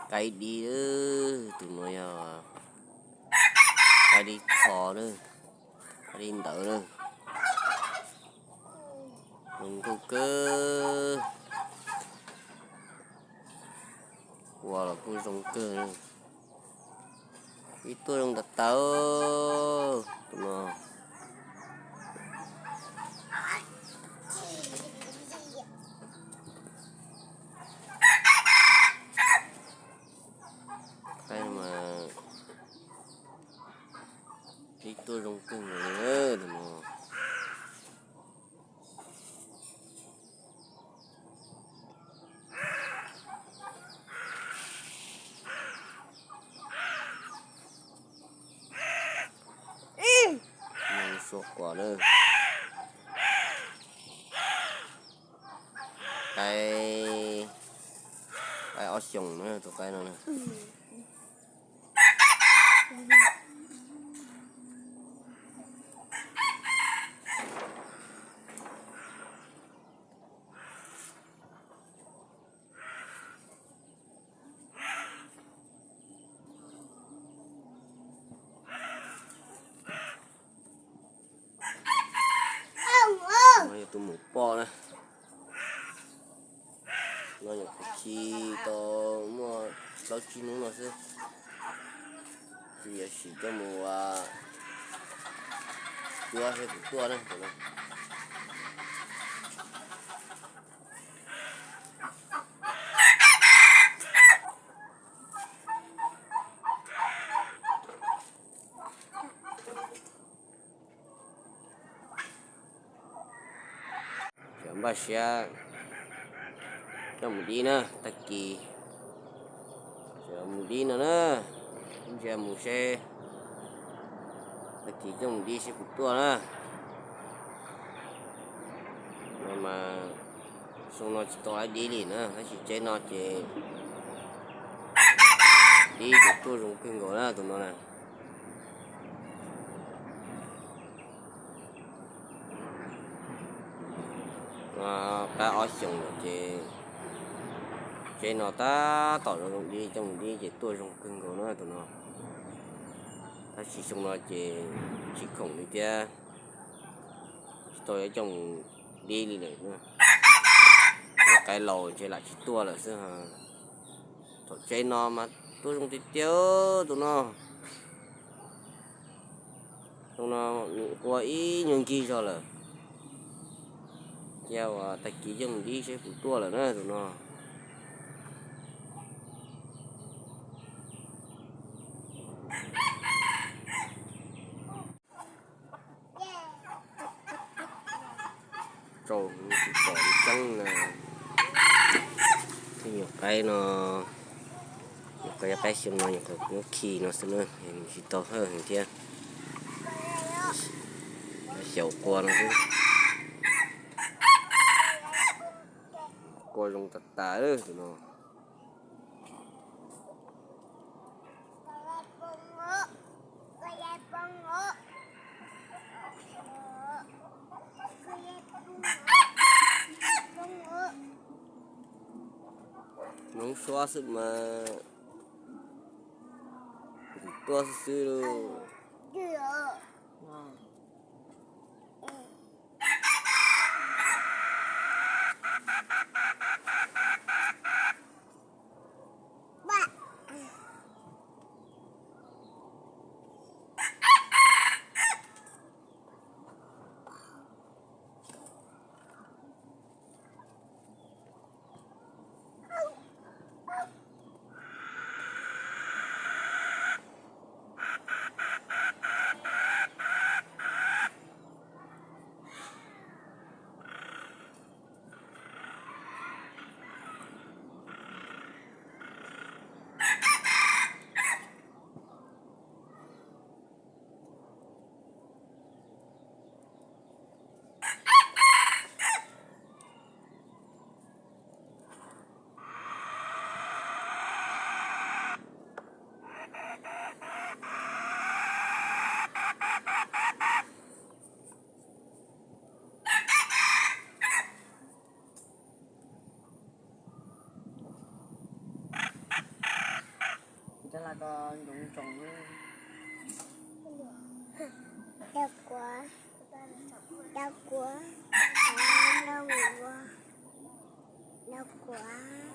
Qaib dib, tus no yog qaib dib txho na, qaib dib ntawd na. Zoo nkauj kawg, ua los kuj zoo kawg. Ib tuaj zoo tas tas tus no. Qaib mas ib tuaj zoo kawg nkaus li tus no. Suab quas na. Qaib, qaib ob xyoos na tus qaib no na. No yog tus maum poj na. No nyuam qhuav khi tau muaj plaub tsib hnub no xwb. Ces yuav sim coj mus ua cuab seb puas tuaj na. Xyov npaj siab coj mus dib na, tag kis mus dib no na, ntsia mus seb tag kis coj mus dib seb puas tuaj na. No mas xyoo no tsis tau dib li na, tab sis tsheb no ces dib ces tuaj zoo kawg nkaus na tus no na. Qab ob xyoos lawm ces tsheb no tab tom zoo zoo dib, coj mus dib ces tuaj zoo kawg nkaus na tus no. Tab sis xyoo no ces tsis khoom li thiab, tsis tau yuav coj mus dib li lawm. Tus qaib laus ntshe lam tsis tuaj lawm xwb. Thaum tsheb no mas tuaj zoo tiag tiag tus no. Xyoo no nws qua ib nyuag nkig zog lawm. Cia uas tag kis coj mus dib seb puas tuaj lawm na tus no. Rau tsis pom li tseeb na. Tej nyuag qaib no, nyuag qaib, qaib xyoo no nyuag qhuav muab khi no xwb na, tsis tau hawj heev thiab. Xyaum qua no xwb. Qua zoo tas tas tus no. Hmoob suab xwb mas, tuaj xwb xwb lauj. Ko ntsoov tsoom, rau kuav, rau kuav, rau kuav, rau kuav.